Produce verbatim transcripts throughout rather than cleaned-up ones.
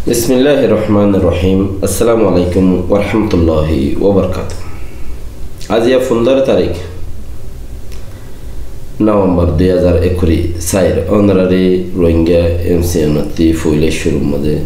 Bismilláhir rohmánir rohím. Assalámu aláikum warahmatulláhi wabarakátuhu. Aijja fundaro tarík, Novembor dui házar ekkuri sair. Ónorare Rohingya MCN ottú foila cúrur mazé,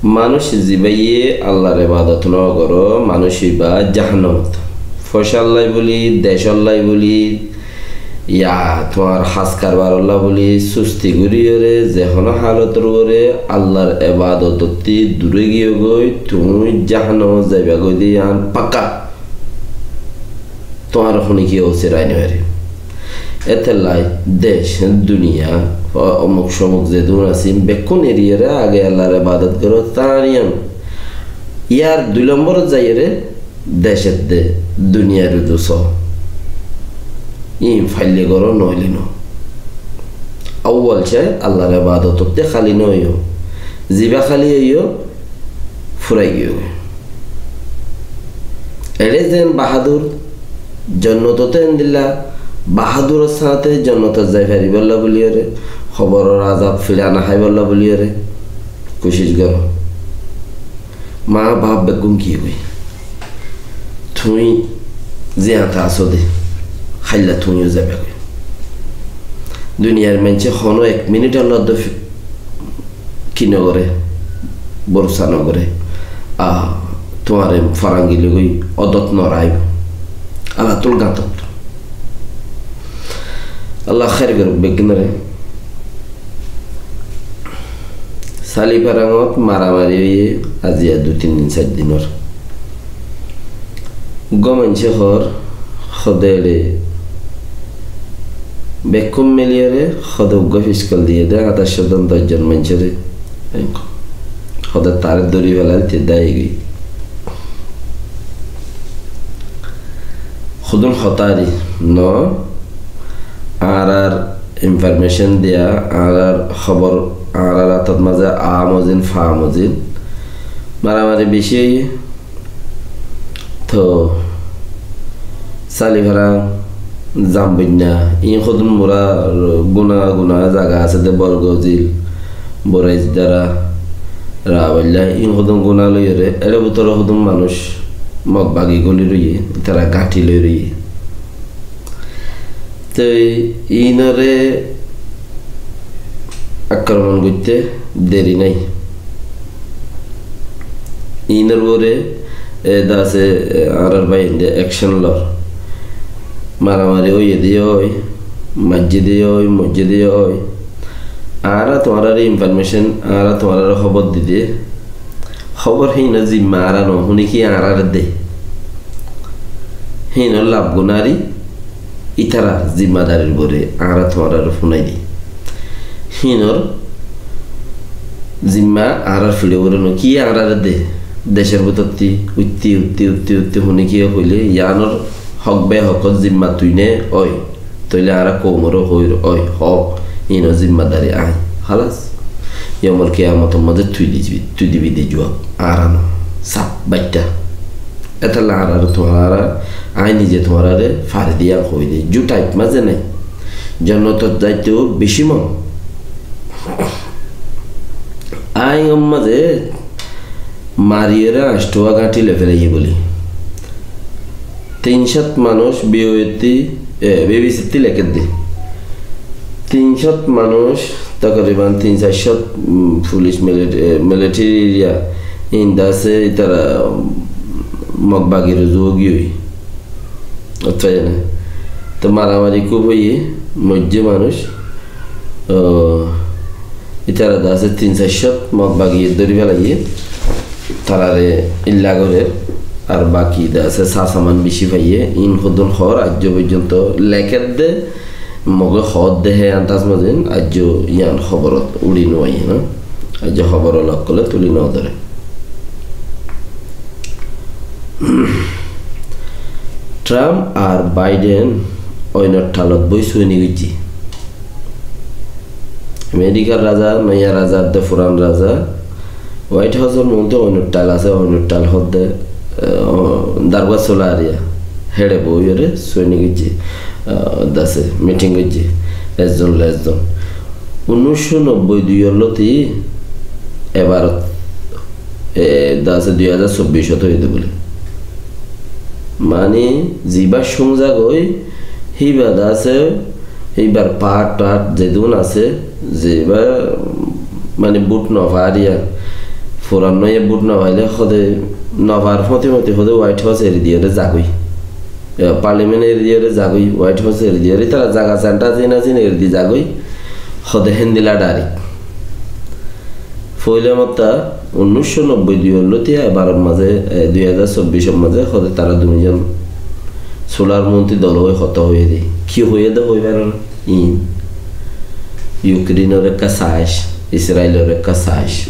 manúic zibáye Allar ebadot no goré, manúic ibá jahannamot. Foicálla buli, decólla buli, ya tuáñr has karbarolla buli susti goríyore, ze honó halotor uore Allar ebadot ottú dure giyógoi, tuñí jahannamot zaibagoi de yián pakka. Tuáñre honikiyé óserai no fare. Etolla dec, duniya, o-, omuk somuk zedún asé, bekkún eriyore age Allar ebadot goró, taniyan. Yar dui lomborot zaiyore decot de, duniyar uzu só. Iín faille goró, noóile no. Awwal cai Allar ebadot ottú háli no óiyo. Zibá háli óiyo, furai giyói. Eçé zeén bahádur, jonnot ottú endilla baháduror sáñte jonnotot zai faribólla buliyóre, hoboror azab fiçá no háibolla buliyóre kucíc goró. Maa baf beggún giyói. Tuñí ziyáñte asó de, háilla tuñíyo zaibagoi. Duniyar maincé honó ek minit olla dó fi-, ki no goré, borosa no goré. A, tuáñre farangilói odot no raibó. Ala tul gañtot. Alla háir gorouk beggúnore. Salifarangot maramari óiye aijja dui tin din, sair dinor. Uggwá maincé hoór, hóde eçé bekkún miliyóre hóde uggwá fiskol diyé de, añçáic cót doc zon maincóre. Hóde taré dóri felail, te dái goi. Hodún hotá ar no, añárar informécon diya, añárar hóbor, añárar átot mazé aá mozin, faá mozin, maramari beci óiye. Toh, Salifarang, Zamboinna, iín hodún mura guna guna zaga asé de, Borgozil, Boraisdara, Rabailla, iín hodún guna loiyóre, ere bútore hodún manúic Mog bagi goli roiye, tará gañthi loi roiye. Toi iínore akromon goitté deri nái. Iínor uore, e, de asé, e, añárar báiyainde ekcon lor. Maramari óiye de yó ói, maijjé de yó ói, moijjé de yó ói. Añára tuáñrare informécon, añára tuáñrare hóbor di de, hóbor híinor zimma añára no, hone ki añárare de. Híinor laf gunari ítarar zimmadarir uore añára tuáñrare funai di. Híinor zimma añárar fíçe uore no, ki añárare de. Decor bútotti uitti, uitti, uitti, uitti hone ki hoile, yiánor hók behókor zimma tui ne ói. Tóile añára koumoré hoóir, ói, hoó, iínor zimmadari aññí. Hálas. Yomul kiyamotor mazé tui dibi, tui dibi de juwab. Añára no. Saf baitta. Étella añára tuáñra, aññí nize tuáñrare fari de yián hoói de. Ju thaim mazé nái. Jonnotot zaitó beci mon. Aññí gom mazé mariyóre añcthuwa gañthi loi felaiyé buli. Tin cót manúic B O A ttí, e, B B C ttí lekédde. Tin cót manúic, takriban tin sair cót, mm, fulic, mili-, e, militeri eriya, inda asé, ítara, mm, Mog bagir uzu giyói. Ottót zane. Toh maramari kúb óiye, moijjé manúic, o, ítara de asé tin sair cót Mog bagiye dóri felaiyé, tarare illa gorer, ar baki de asé sá saman beci faiyé, iín hodún hoór aijjó foijjonto lekédde, Moge hoódde hé andaz mozin, aijjó yián hóborot uri no aiyé, no? Aijjó hóbor ókkole tuli no dóre. Trump ar Biden oinor thalot boi sueni goijjé. Amerikar raza, noya raza, edde furan raza, White House or modde oinor thal asé, oinor thal hoódde, e, o, darwa sola ariya, héçe boiyóre sueni goijjé, e, dase, miting goijjé, ezzon loi ezzon. Unnúiccó nobboi dui or lóti ebar, e, de asé dui házar sobbic ot óiye de bóli. Mani, ziba cúm zagói, híba de asé, híbar part-ṭart zedún asé, ziba, mani, bút no fariya, furan noye bút no faile, hóde no far fóti fóti hóde White House eri diyóre zagói. E, Parliament eri diyóre zagói, White House eri diyóre, ítara zaga senta zina zin eri di zagói, hóde héndilla direct. Foila matta unnic cót nobboi dui ot lóti ebar mazé, e, dui házar sobbic or mazé hóde tara duizon sular montri dol ói hotá hoiyé de. Ki hoiyé de hoibar na? Iín Ukraine or ekka saiz, Israel or ekka saiz.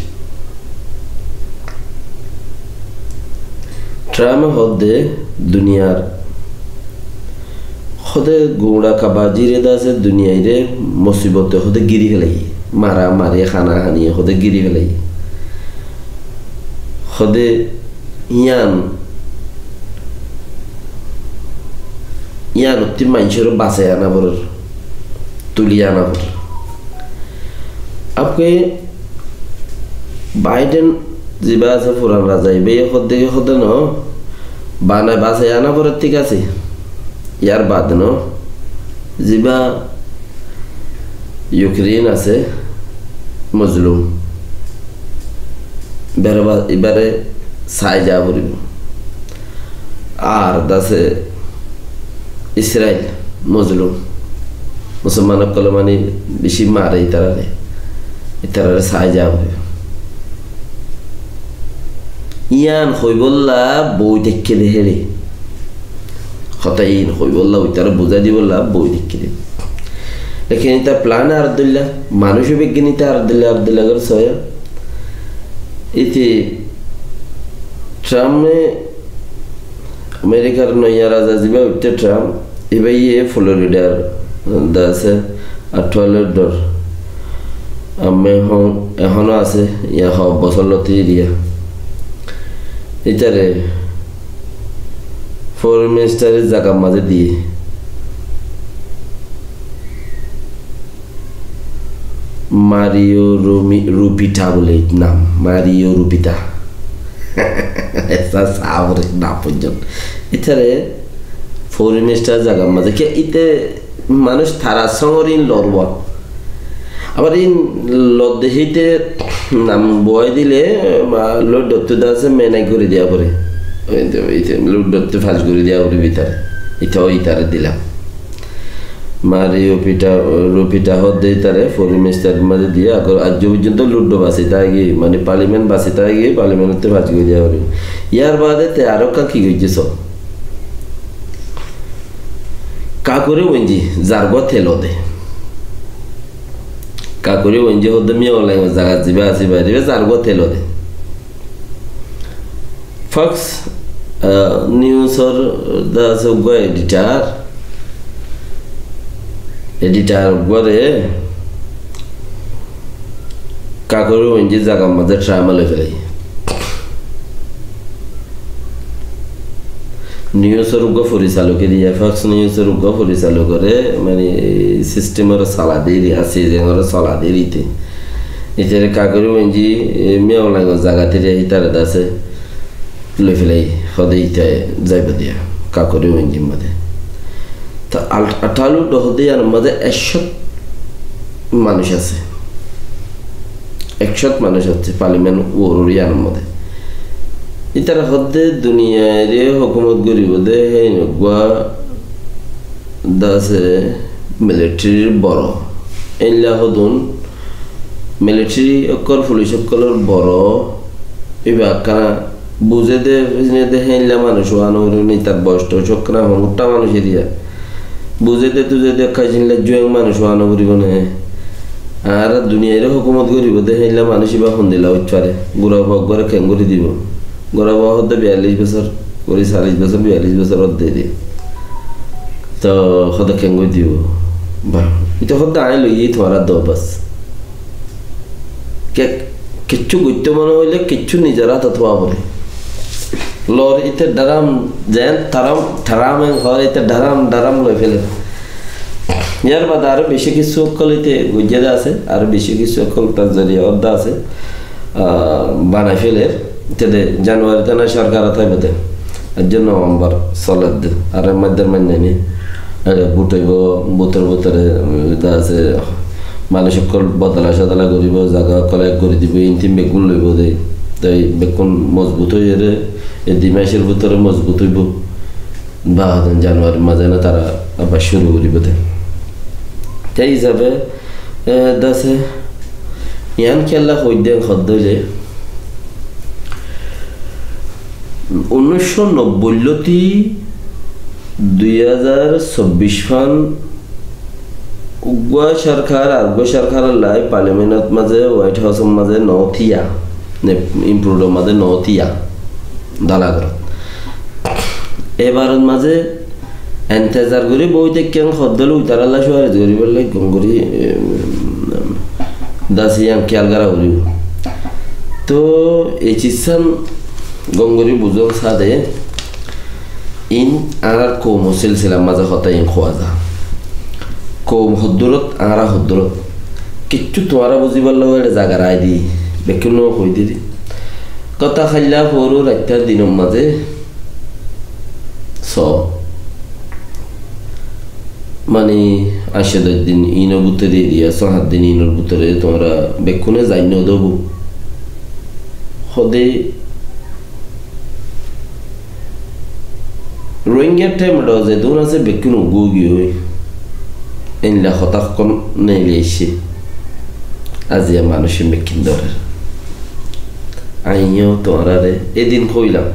Trump e hóde duniyar hóde guñça kabajire de asé duniyaire musibote hóde giri félaiye, mara mari, hána háni hóde giri félaiye. Hóde yián, yián ottí maincóre basai ana forer, tuli ana forer. Apke Biden ziba asé furan raza, iba ye hódde ki hódde no, banai basai ana forer, thík asé. Yar bade no, ziba Ukraine asé, mozlum. Ibare ba-, ibare sai za foribo. Ar de asé Israel, mozlum. Musolman ókkole mani beci mare itarare. Itarare sai za foribo. Yián hoibolla boi táikke de hére. Hotá iín hoibolla, uitaré buzái dibolla boi táikke de. Lekin ita plan ar dóilla, manúic beggín ita ar dóilla, ar dóilla gorí soiya. Ite Trump e Amerikar noya raza ziba uiththé Trump, iba ye Floridar de asé, Orlando r. Amme hon, ehóno asé, ya ho bosór lóti eriya. Itare foreign minister or zagar mazé diye. Mario Rumi-, Rupita bóle nam, Mario Rupita. Esa sabre nam foijjon. Itare foreign minister zagar mazé ke ite manúic tara sóngor in lorwa. Abar in lodde hite nam buwai dile, ma, loddottú de asé menai gori diya fore. Ite, ite loddottú fas gori diya fore bitare. Ite o itare dilam. Mario Pita, Rupita hódde ítare foreign minister mazé diye, agor ajjo foijjonto luddo basi táigi, mane parliament basi táigi, parliament ottú fas gori diya fore. Yar bade te aró ekka ki goijje so? Kakuri Wenji, zar gua te lode. Kakuri Wenji hódde Miao Laing or zaga ziba asé bari, zar gua te lode. Fox, ah, News or de asé uggwá editor, editor uggwáre Kakuri Wenji zagar mazé Trump e loi félaiye. News or uggwá forisalok eriya, Fox News or uggwá forisalokore, mane, system ore sola de eriya, system ore sola de erite. Itare Kakuri Wenji, e, Miao Laing or zagat eriya, itare de asé loi félaiye, hóde ite zaibo diya, Kakuri Wenji mazé. Ta al-, Aṭalu do hóde yar mazé ekcót manúic asé. Ekcót manúic asé, parliament uoror yar mazé. Itara hódde duniyaire hókumot goribo de, hé uggwá de asé military r boro. Eilla hodún military ókkol, police ókkolor boro. Iba ekkana buzé de, buzé de héilla manúic uano foribo né, tar boyoc toyoc ekkana hom, gutta manúic eriya. Buzé de, tuzé de, ekka héilla juwang manúic uano foribo né. Ar duniyaire hókumot goribo de héilla manúic iba hondilla óit fare. Gura fua uggwáre kengori dibo. Gura fua hódde biyallic bosór, gori callic bosór, biyallic bosór ódde de. To hódde kengori dibo. Ba, ite hódde añí loiyi tuáñra do bas. Ke-, kiccú goittó mone hoile kiccú nizor átot tuwa fore. Lor ite dharam, zen taram, taram en hor ite dharam, dharam loi fele. Yar bade aró beci kissú ókkol ite goijjé de asé, aró beci kissú ókkol tar zoriya ódde asé. ah, banai féler, tede January tana sorkar táibo de. Aijja November soler de. Ar er moidde mainne ni, ere bút óibo, bútor bútore, um, de asé, manúic ókkol bodola sodola goribo, zaga ókkol ek gori dibo, inti beggún loibo de. Toi beggún mozbut óiyore, e dui macor bútore mozbut óibo. Baade January mazé na tara abar cúru goribo de. Te hísabe, e, de asé, yián kiyólla hoidde hoddé óile, unnúic cót nobbói lóti dui házar sobbic fán uggúa sorkar areggúa sorkaror lai parliamentor mazé, White Houseor mazé no tíya, ne, imprudor mazé no tíya, dala gorot. Ebaror mazé entezar gorí boi táikkang hoddé óile itarálla sufaris goríbolla gom gorí, em, de asé yián kiyal gorá foribo. Toh ei cizzán gom gorí buzón sáde, in añárar koumor silsilar mazé hotá in hoó za. Koum hoddúrot, añára hoddúrot. Kiccú tuáñra buzíbolla ere zaga raái di, bekkúnore hoi di di. Gotá hailla foóru raittá dinor mazé só. Mani, añctó doc din inor bútore eriya, só hát din inor bútore tuáñra bekkúne zai no dóbo. Hode Rohingya temdo zedún asé bekkún uggúa giyói. Endilla hotá hokkán neeli aiccé. Aziya manúic bekkún dorer. Aññí yó tuáñrare edin hoilam.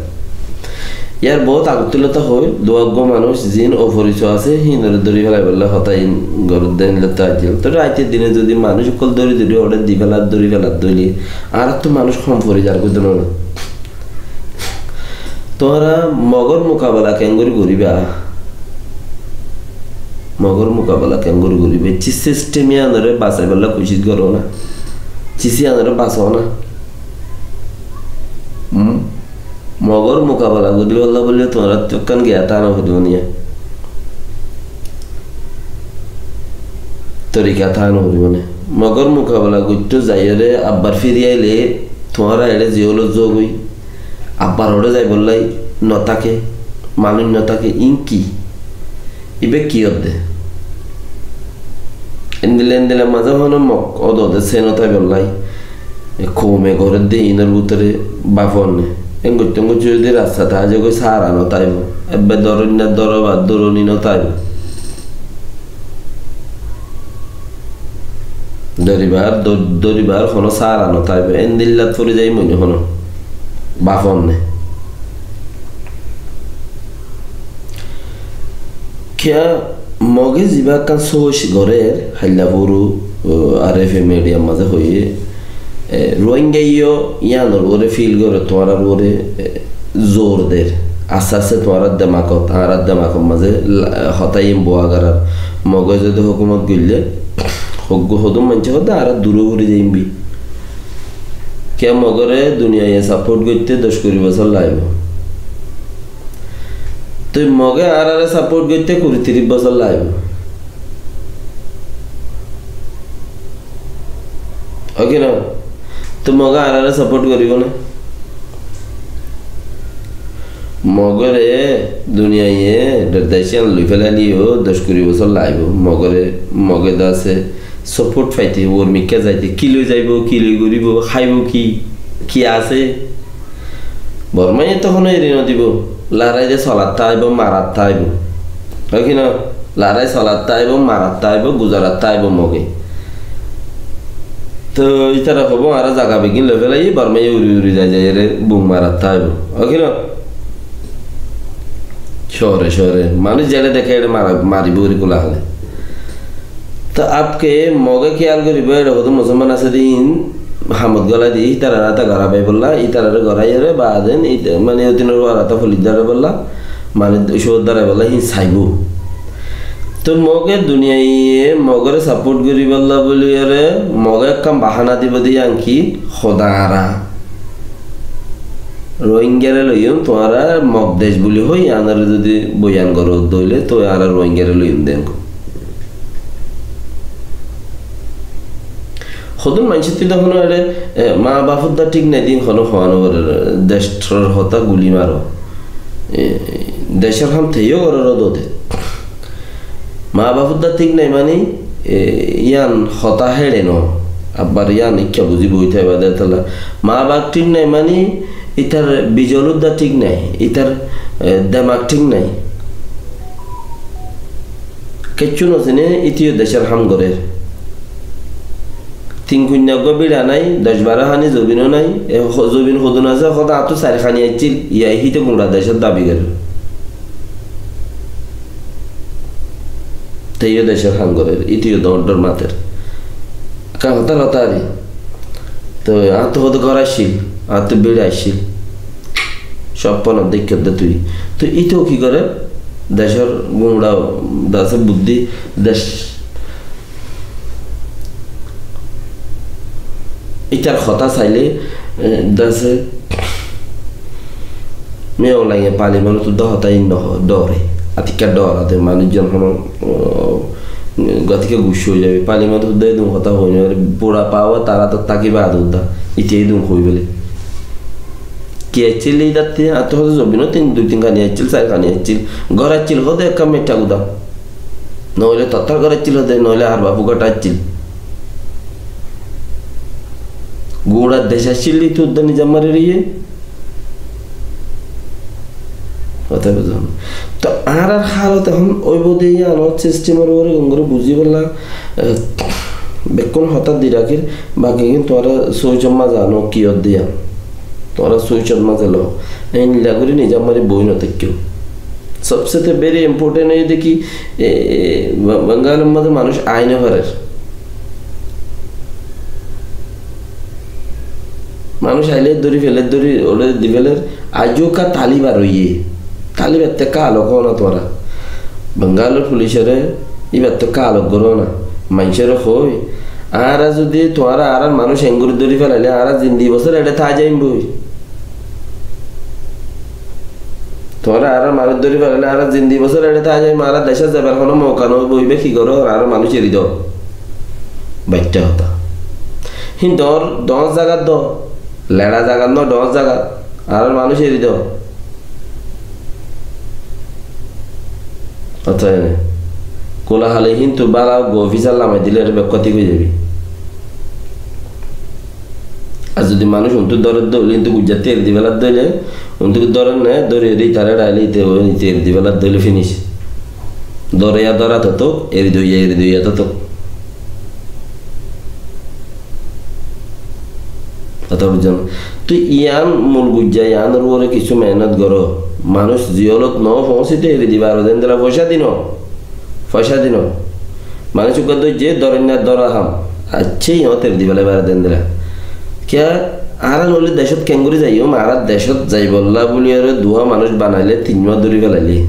Yar bout agottú lóta hoi, duwá uggúa manúic ziín oforiso asé, híinore dóri félaibolla hotá iín gorédde endilla aijjel. Tóile raite dine zodi manúic ókkol dóri dóri order di félar, dóri félar dóile, añárattú manúic hom fori zargói de no. Tuáñra Mogor mukabela keéngorí goríba? Mogor mukabela keéngorí goríba? Cí sistem yíanoré basaibálla kucíc goró na? Cí yíanoré basó na? Hum? Mogor mukabela goríballa bóli tuáñrattú ekkán giya tána foribo né? Torika tána foribo né? Mogor mukabela goittó zaiyóre abbar firi aile tuáñra eçé ziyólot zogói. Abbar óre zaibollái no táke, manúic no táke, iín ki? Ibá ki ódde? Endilla endilla mazé honó Mog ódde ódde sé no táibollái. E koume gorédde iínor bútore báfonne. Engoittó engoittó zodi rasta táa zagói sára no táibo. Ebbe dóroinna dórobar dóroní no táibo. Dóribar, dó-, dóribar honó sára no táibo. Endillat fori zaiyum mone honó. Báfonne. Kiyá Mogé zibá ekkán sóoc gorér, hailla furu, o, R F A media mazé hoiyé, e, Rohingya yó yíanor uore fil goré, tuáñrar uore, e, zor der. Asté asté tuáñrar demakot, añárar demakot mazé la-, hotá iín bowa gorar. Mogé zodi hókumot goille, hoggu hodún maincé hoó de añára duró fori zaiyum bi. Kiyá Mogoré duniyaiye saport goitté doc kuri bosór laibo. Toi Mogé añáráre saport goitté kuri tiríc bosór laibo. Ói ki no? Toi Mogé añáráre saport goríbo né? Mogoré duniyaiye dec ciyan loi félaileyó doc kuri bosór laibo. Mogoré, Mogé de asé saport faité, uor mikká zaité, ki loi zaibo, ki loi goríbo, háibo ki, ki asé? Bormaye to honó eri no dibo. Larái de solattá aibo, marattá aibo. Ói ki no? Larái solattá aibo, marattá aibo, guzarattá aibo Mogé. To ítara hoibo, añára zaga beggín loi félaiyí, Bormaye uri uri zai zai ere bum marattá aibo. Ói ki no? Cóore cóore manúic zeçé deké eçé mara-, maribo uri kula hále. To abke Mogé kiyal goríbo, eçé hodún musolman asé de iín hamot gólai di, ítararé ata gorá baibolla, ítararé goráiyore baaden, it-, mane, ótinor uore ata folit dóraibólla, mane, cóor dóraibólla híin saibó. To Mogé duniyaiye Mogoré saport goríbolla bóliyore Mogé ekkán bahana dibo de, yían ki, hoda añára Rohingyare loiyum, tuáñra Mog dec buli hoi, yíanore zodi boyan goró de óile, toi añára Rohingyare loiyum de engó. Hodún maincóttu de honó ere, e, maa bafór dá thík nái de honó hoó no gorér, decór hotá guli maro. E, decór ham teyó gorér de. Maa bafór dá thík nái mani, e, yían hotá héçe no. Abbar yían ikká buzí boói táiba de tolla. Maa baf thík nái mani, ítar bijolór dá thík nái, ítar, e, demak thík nái. Kiccú no siné, íte yó decór ham gorér. Tin kuinna uggúa bíça nái, doc baró háni zobin ó nái, e ho-, zobin hodún asé, hotá añáttu sair háni accíl, yían híte guñça decór dabi gorér. Te yó decór ham gorér, íte yó doóñr doóñr mater. Ka hotá hotá ari. Toi añáttu hotá gór accíl, añáttu bíça accíl. Sób fonot deikkós de tui. Toi íte yó ki gorér? Decór guñça dase buddí, dec-, ítar hotá sailé, e, dase, miyau laiye pali manúic uddá hotá in no dóre. Atikká dóra de manúic zon hono, o, gatikká guccá ói zabe. Pali manúic uddá edún hotá hoi no fare. Bura pawa tara to táki baade uddá. Íte edún hoi bele. Ki accíl ítatte, añáttu hotá zobin ó tin, dui tin háni accíl, sair háni accíl. Gór accíl hode ekká meiththá guda. Noóile tottar gór accíl hode, noóile ar ba fukata accíl. Guñça dec accíl de íte uddá nizam mari roiyé. Hotá buzón. To añárar hálot ehón óibo de yían, añár sistemor uore gom gorí buzí bolla, e, bekkún hotá di rakír, baki gín tuáñra sóicor mazé ano ki ódde yían. Tuáñra sóicor mazé lo. Endilla gorí nizam mari boói no táikko. Sobsete very important óiye de ki, e, Ba-, Bangalor mazé manúic ai no farer. Manúic aile dóri feler, dóri óre di feler, aijjó ka tali bar óiye. Tali batte ka alok ó na tuáñra. Bangalor fulicore íbatte ka alok goró na. Maincóre hoi, añára zudi tuáñra añárar manúic engorí dóri felaile añára zindi bosór eçe tái zaiyum boi. Tuáñra añárar manúic dóri felaile añára zindi bosór eçe tái zaiyum, añárar decót zaibar honó mouka no óibo, íba ki goró, añárar manúic eri do. Baiththá hotá. Hín doóñr, doóñr zagat do, leça zagat no, doóñr zagat, añárar manúic eri do. Hotá ene. Kula hale híntu bála uggúa ofisar lamai dile ere bekkún thík ói zaibi. Ar zudi manúic untú dórer dóile, híntu guijjattú eri di félar dóile, untú dórer né, dóri eri taré dhaile ite, ite eri di félar dóile finic. Dóre ya dóra totók, eri doiya, eri doiya totók. Hotá buijjón? Tui yián mul buijja, yiánor uore kissú mehénot goró. Manúic ziyólot no foóñsite eri dibar, zendilla foicá di no. Foicá di no. Manúic uggúa dóijje, dóroinna dóra ham. Accá, yián eri dibar zendilla. Kiyá, añára noóile decót keéngorí zaiyum, añára decót zaibolla buli aró duwá manúic banaile tin uwá dóri felaile.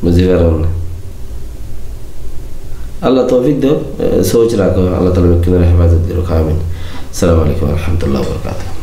Buzí faron né? Allah toufik douk, e, sóoc rakó, Allah taala bekkúnore hefazot gorouk, amin. Assalamu alaikum wa rahmatullahi wa barakatuhu.